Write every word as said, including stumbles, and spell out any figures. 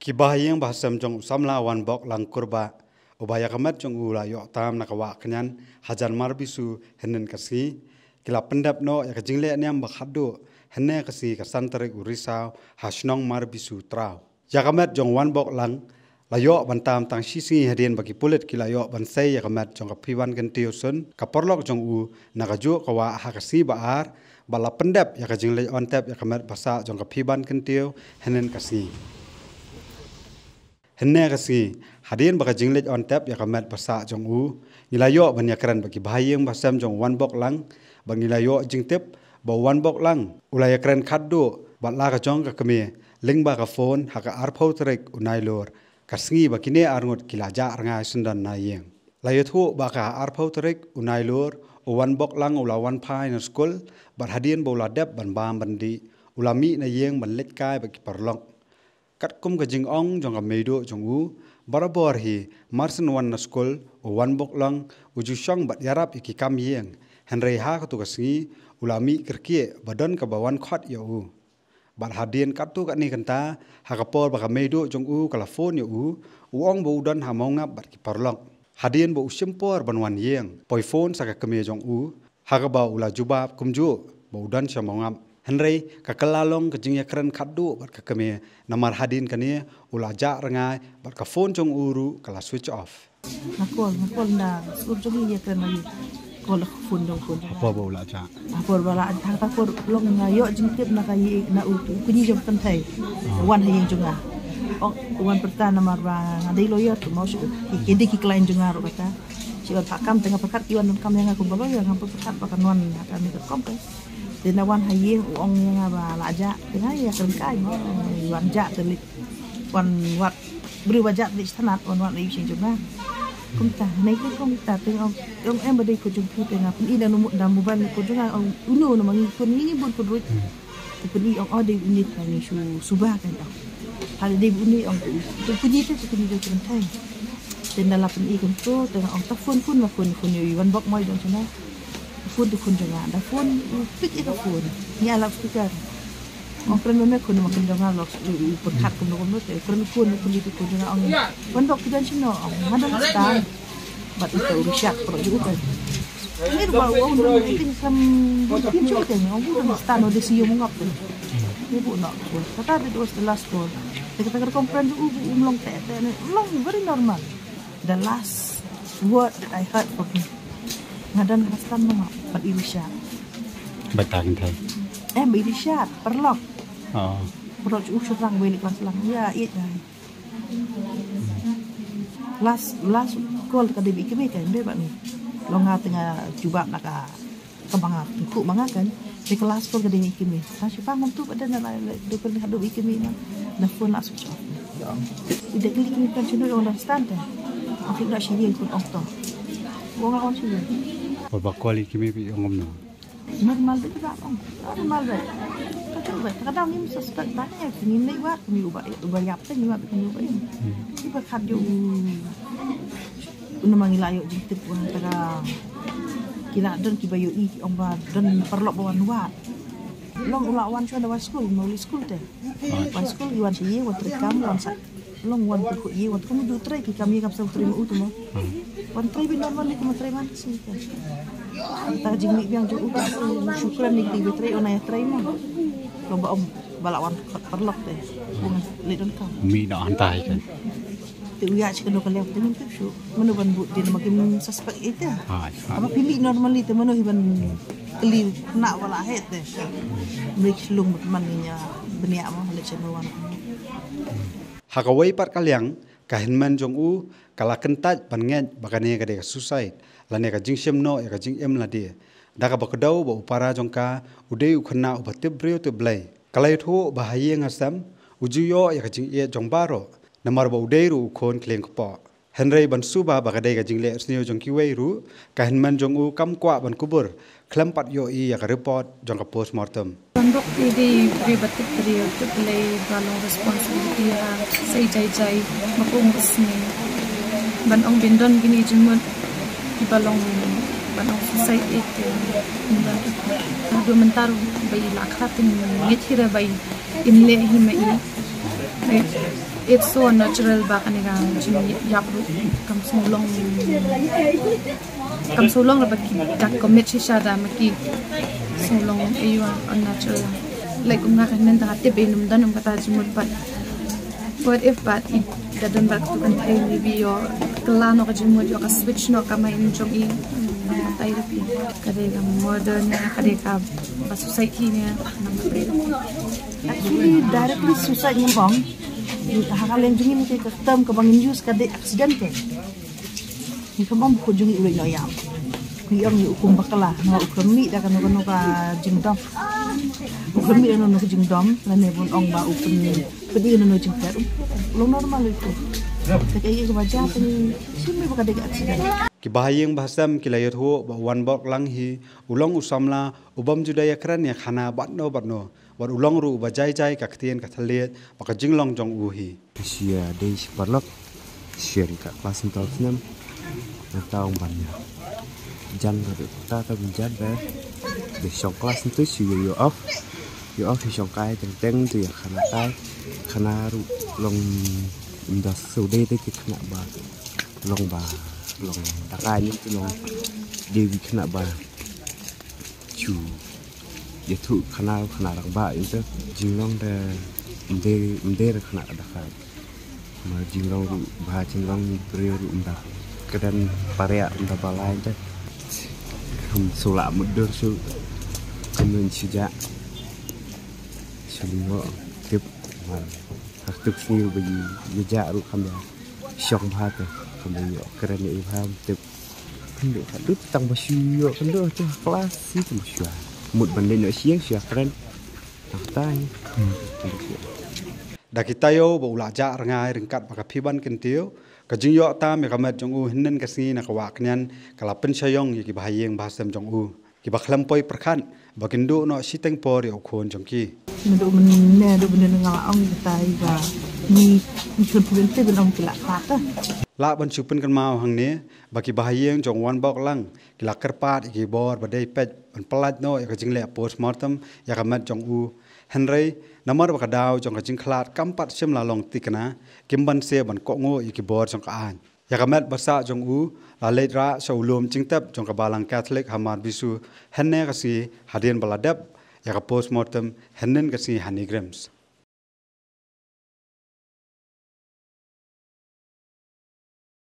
Ki bahaïing bahasem jong u samla Wanbok Langkurbah, uba ïa ka met jong u la ïoh tam na ka wah Kñian hajan mar bisu hynnin ka sngi, ki la pyndep noh ïa ka jingleh niam ba khatduh hynne ka sngi ka san tarik u Risaw ha shnong Marbisu Traw. Ïa ka met jong Wanbok Lang la ïoh ban tam tang shi sngi hadien ba ki pulit ki la ïoh ban sei ïa ka met jong ka Phiban Kyntiew Sun, ka paralok jong u, na kajuh ka wah ha ka sngi ba ar, bad la pyndep ïa ka jingleit on tep ïa ka met ba sah jong ka Phiban Kyntiew hynnin ka sngi. Hynne ka sngi, hadien ba ka jingleit on tep ïa ka met ba sah jong u, ngi la ïoh ban ïakren bad ki bahaïing bahasem jong Wanbok Lang, bad ngi la ïoh jingtip ba u Wanbok Lang u la ïakren khatduh bad la ka jong ka kmie lyngba ka phone ha ka arphew tarik u Nailur, ka sngi ba kine arngut ki la jah rngai syndon na ïing. La ïathuh ba ka arphew tarik u Nailur, u Wanbok Lang u la wan phai na skul, bad hadien ba u la dep ban bam ban dih, u la mih na ïing ban leit kai bad ki paralok. Katkum ka jingong jong ka meiduh jong u, barabor hi, mar shen wan na skul, u Wanbok Lang u ju shong bad ïarap ïa ki kam ïing, hynrei ha katu ka sngi u la mih kyrkieh ba don kaba wan khot ïa u. Bad hadien katto katne kynta, ha ka por ba ka meiduh jong u ka la phone ïa u, u ong ba u don ha Mawngap bad ki paralok. Hadien ba u shim por ban wan ïing, poi phone sha ka kmie jong u, ha kaba u la jubab kumjuh ba u don sha Mawngap. Hynrei ka kylla long ka jingïakren khatduh bad ka kmie, namar hadien kane u la jah rngai bad ka phone jong u ruh ka la switch off. Nga call, nga call na sur jong ngi ïakren ma ngi. Call phone jong phone. Hapoh ba u la jah. Hapoh ba la jah, hapoh long nga ïoh jingtip na ka ïing, na u, u kñi jong kynthei. Wan ha ïing jong nga. Ong wan pyrta namar ba nga dei lawyer tu, mo shu ki, ki dei ki client jong nga ruh kata. Shu wan phah kam, te nga pyrkhat ki wan donkam ïa nga kum ka lawyer, nga pyrkhat ba kan wan ha kane ka rukom ka. Te na wan ha ïing u ong ïa nga ba la jah, te nga ïakren kai mo, wan jah te leit. Wan wad briew ba jah te leit sha thanat, wan wad na ïing jong nga. Kumta, nai ki kumta, te ong, ong em ba dei khun jong phi, te nga pyni da mobile khun jong nga, ong uno na ma ngi khun, ngi bun khun ruh. Te pyni ong, oh, dei une, te ngi shu suba kan ong. Hal dei une ong, te pyni te, te pyni da kynthei. Te na la pyni kumto, te nga ong ta phone, phone ma khun, khun ïa u Wanbok mo i don shano. Phone tu khun jong nga, da phone u pick ïa ka phone. Ngi ïa loudspeaker. Ong kren ma me khun ma khun jong nga, lok u pyrkhat kumno kumno te kren khun ma khun tu khun jong nga ong. Wanbok phi don shano ong. Nga don ha stan. Bad ito u Rishad pyrshah ju u kan. Ngi ruh ba u ong dun ngi ting sam dun tim ju kan. Ong u don ha stan, u dei sha ïing Mawngap te. Ngi buh noh call. Kata that was the last call. Te kata ka rukom kren ju u, u ym long te te ne long very normal. The last word that I heard from him. Nga don ha stan Mawngap bad i Rishad. Bad ta kynthei. Eh, bad i Rishad, paralok. Oh. Paralok u shynrang, wei leit klas lang. Ïa, ïeit dei. Last, last call ka dei bad i kmie kan, dei bad ni. Long nga te nga jubab na ka, ka ba nga kynkuh ma nga kan. Te ka last call ka dei bad i kmie. Sa shu pang ngam tu bad na la, la, dei ka dei haduh i kmie na. Na phone la switch off. I dei kylli kmie kan shano ong, understand te. Ong ki da shi ïing khun ong to. Ong la ong shi ïing. Ba ba call i kmie phi ong kumno? Normal beit ka ong. Normal beit. Ka tu beit. Ka dang ngim suspect ba ne, ngim lei wat, ngim uba, uba ïap te, ngim uba, ngim uba. Ki ba khat ïoh. Una ma ngi la ïoh jingtip wan ta ka. Ki la don ki ba ïohi, ong ba don paralok ba wan wad. Long u la wan shuwa da wan skul, ma u leit skul te. Wan skul, i wan sha ïing, wan trei kam, wan sa. Long wan pyrkhat ïa, wan kum ju trei ki kam ïa, kam sa trei ma u tu mo. Wan trei beit normal ni kum trei man si ka. Ta jingmih biang jong u ka, shu kren ni ki trei, wan ïa trei mo. Long ba ong ba la wan khot paralok te. Wan leit donkam. Mih da antai ka. Te u ïa shi kano ka lem te ngim tip shuh. Mano ban bud dien ma kim suspect ite. Hai, hai. Haba phi mih normally te mano hi ban kylli na wala het te. Mrik shlung ban man ïa bniah mo, leit sha no wan. Ha kawei pat ka liang, ka hynmen jong u ka la kyntait ban ngeit ba kane ka dei ka suicide lane ka jingshim noh ïa ka jingim lade. Da kaba kdew ba u para jong ka u dei u khynnah uba tip briew tip Blei. Ka la ïathuh ba ha ïing ha sem u ju ïoh ïa ka jingïeit jong baroh, namar ba u dei ruh u khun klieng kpoh. Hynrei ban suba ba ka dei ka jingleh sniew jong kiwei ruh, ka hynmen jong u kam kwah ban kubur khlem pat ïohi ïa ka report jong ka postmortem. Ban dok te dei briew ba tip briew tip Blei ba long responsibility ha sa jai jai ba kum ka sngi. Ban ong ban don kine ki jingmut kiba long ban ong suicide ite. Ban dok mynta ruh ba i la khlad te ngeit hi re ba im leh hi ma i. It's so natural ba kane ka jingïap ruh kam sngewlong, kam sngewlong ba ki da commit shisha da ma ki, sngewlong ïa u unnatural. Like kum nga ka hynmen ta ha tip ba ym don kum kata jingmut, but what if ba i da don ba tu kan thei, maybe ïoh kylla noh ka jingmut, ïoh ka switch noh ka mind jong i. Tai ruh phi ka dei ka murder ne ka dei ka ba suicide ne, nang ka dei. Actually, directly suicide ngam ong. Ha ka liang jong ngi, ka term kaba ngin use ka dei accident te. Ngi khlem ong ba khun jong ngi u leit noh ïam. Ngi ong ïa u kum bakla, namar u khlem mih da kano kano ka jingdom. U khlem mih da kano kano ka jingdom, lane bun ong ba u pyn, pyn ïa kano kano jingpher. U long normal ïa u. Te kaei kaba jia te ngi shim ïa ba ka dei ka accident. Ki bahaïing bahasem ki la ïathuh ba u Wanbok Lang hi u long u samla u bym ju dei ïakren ïa khana bad no bad no, bad u long ruh uba jai jai ka ktien ka thylliej bad ka jinglong jong u hi. Shu ïa dei shu paralok, shu ïa ka klas hynñiew snem, nangta ong ban ïa jan ka dei ta ta ban jan ba dei shong klas hynñiew, shu ïa ïoh off, ïoh off shu shong kai teng teng tu ïa khana kai, khana ruh long ym da shu dei te ki khynnah ba long ba long da kai ni tu long dei ki khynnah ba shu ïathuh khana, khana rangbah ïa u te jinglong da ym dei, ym dei re khana ka daka. Ma jinglong ruh ba jinglong briew ruh ym da kren pariah ym da ba lai te. Kham shu lah mutdur shu kham shu jah shu lyngngoh tip ma ha tuk sngi ruh ba ïa jah ruh kham ïa shong bha te kham ïa kren ïa i bha tip. Khynduh khynduh tang ba shu ïoh khynduh tu ha klas si tang ba shu mut ban leit noh sha ïing shu kren. Tang tai. Da ki taïew ba u la jah rngai ryngkat bad ka Phiban Kyntiew, ka jingïoh tam ïa ka met jong u hynnin ka sngi na ka wah Knian ka la pynshai ïong ïa ki bahaïing bahasem jong u. Kiba khlem poi pyrkhat ba kin duh noh shiteng por ïa u khun jong ki. Naduh mynne, naduh mynne nga la ong ïa kita ba ngi, ngi khun pynte ban ong ki la pat. Lah ban shu pynkynmaw hangne ba ki bahaïing jong u Wanbok Lang ki la kyrpad ïa ki bor ba dei peit ban pyllait noh ïa ka jingleh postmortem ïa ka met jong u. Hynrei namar ba ka daw jong ka jingkhlad kam pat shym la long thikna, kim banse ban kohnguh ïa ki bor jong ka aiñ. Ïa ka met ba sah jong u la leit rah sha u lum jingtep jong ka balang Katholik ha Marbisu hynne ka sngi hadien ba la dep ïa ka postmortem hynnin ka sngi ha NEIGRIHMS.